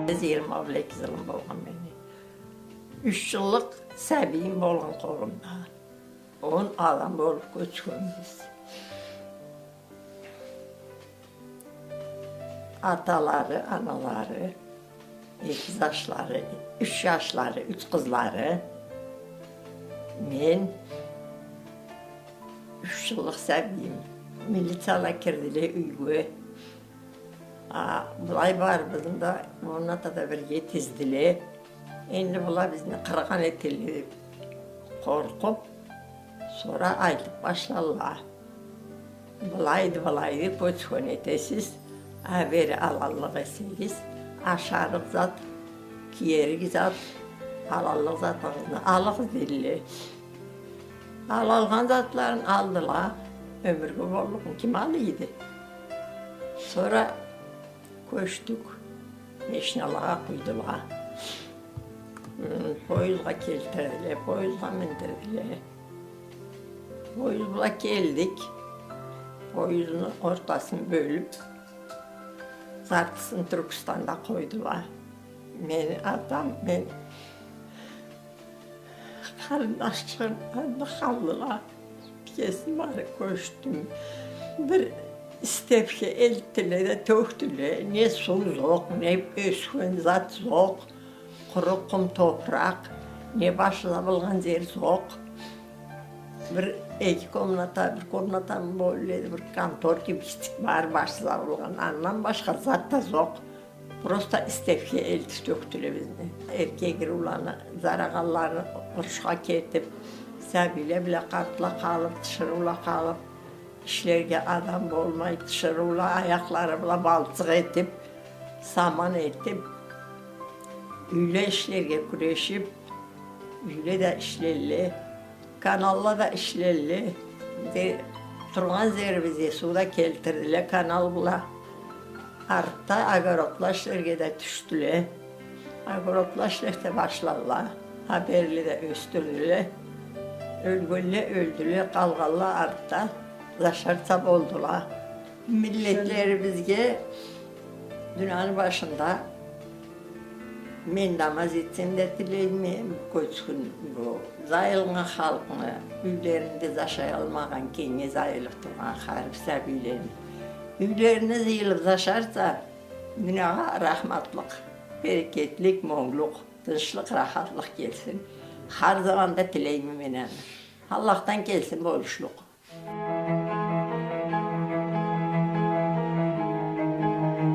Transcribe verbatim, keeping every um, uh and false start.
Биз, жыйырма бла эки жылым болгъан мени. Юч жыллыкъ сабийим болгъан къолумда. Он адам болуп кёчгенбиз. Аталары, аналары, эки жашлары, юч жашлары, юч къызлары. Мен юч жыллыкъ сабийим. Милицияла кирдиле юйге. А, былай барыбызны да комнатада бирге тиздиле. Энди была бизни къыргъан этелле деп къоркъуп, сора айтып башлалла. Былайды, былайды, кёчген этесиз, а бери алаллыкъ эсегиз, ашарыкъ зат, киерик зат, алаллыкъ затыгъызны алыгъыз, дейле. Алалгъан затларын алдыла, ёмюрге боллукъну ким алайды? Сора кёчдюк, машиналагъа къуйдула. М, поездгъа келтирдиле, поездгъа миндирдиле. Поезд бла келдик. Поездни ортасын бёлюп, зартысын Тюркстанда къойдула. Мени атам, мен Къарындашчыгъым анда къалдыла. Кесим барып кёчдюм. Бир истепхи элтдиле да тёкдюле. Не суу зокъ, не ёсген зат зокъ. Къуру къум топуракъ, не башлабылгъан зер зокъ. Бир эки комната, бир комнатамы болур эди, бир контор кибик бар башлабылгъан. Андан башха зат да зокъ. Просто истепхи элтип тёкдюле бизни. Эркек ырыуланы, зарагъанланы урушха кетип, сабийле бла къартла къалып, тиширыула къалып, ишлерге адам болмай, тиширыула аякълары бла балчыкъ этип, саман этип, юйле ишлерге кюрешип, юйле да ишлелле. Каналла да ишлелле. Де, тургъан зерибизге суу да келтирдиле канал бла. Артда огородла ишлерге да тюшдюле. Огородла ишлерге башладыла. Хаперле да ёсдюрдюле. Ёлгенле ёлдюле, къалгъанла артда зашарча болдула. Миллетлерибизге дунияны башында мен намаз этсем да тилейме, бу кёчгюн, бу зайылгъан халкъны, юйлеринде зашаялмагъан, кенгде зайылып тургъан харип сабийлени юйлерине зыйылып зашарча, дуниягъа рахматлыкъ, берекетлик, монглукъ, тынчлыкъ, рахатлыкъ келсин. Хар заманда тилейме мен аны. Аллахдан келсин болушлукъ.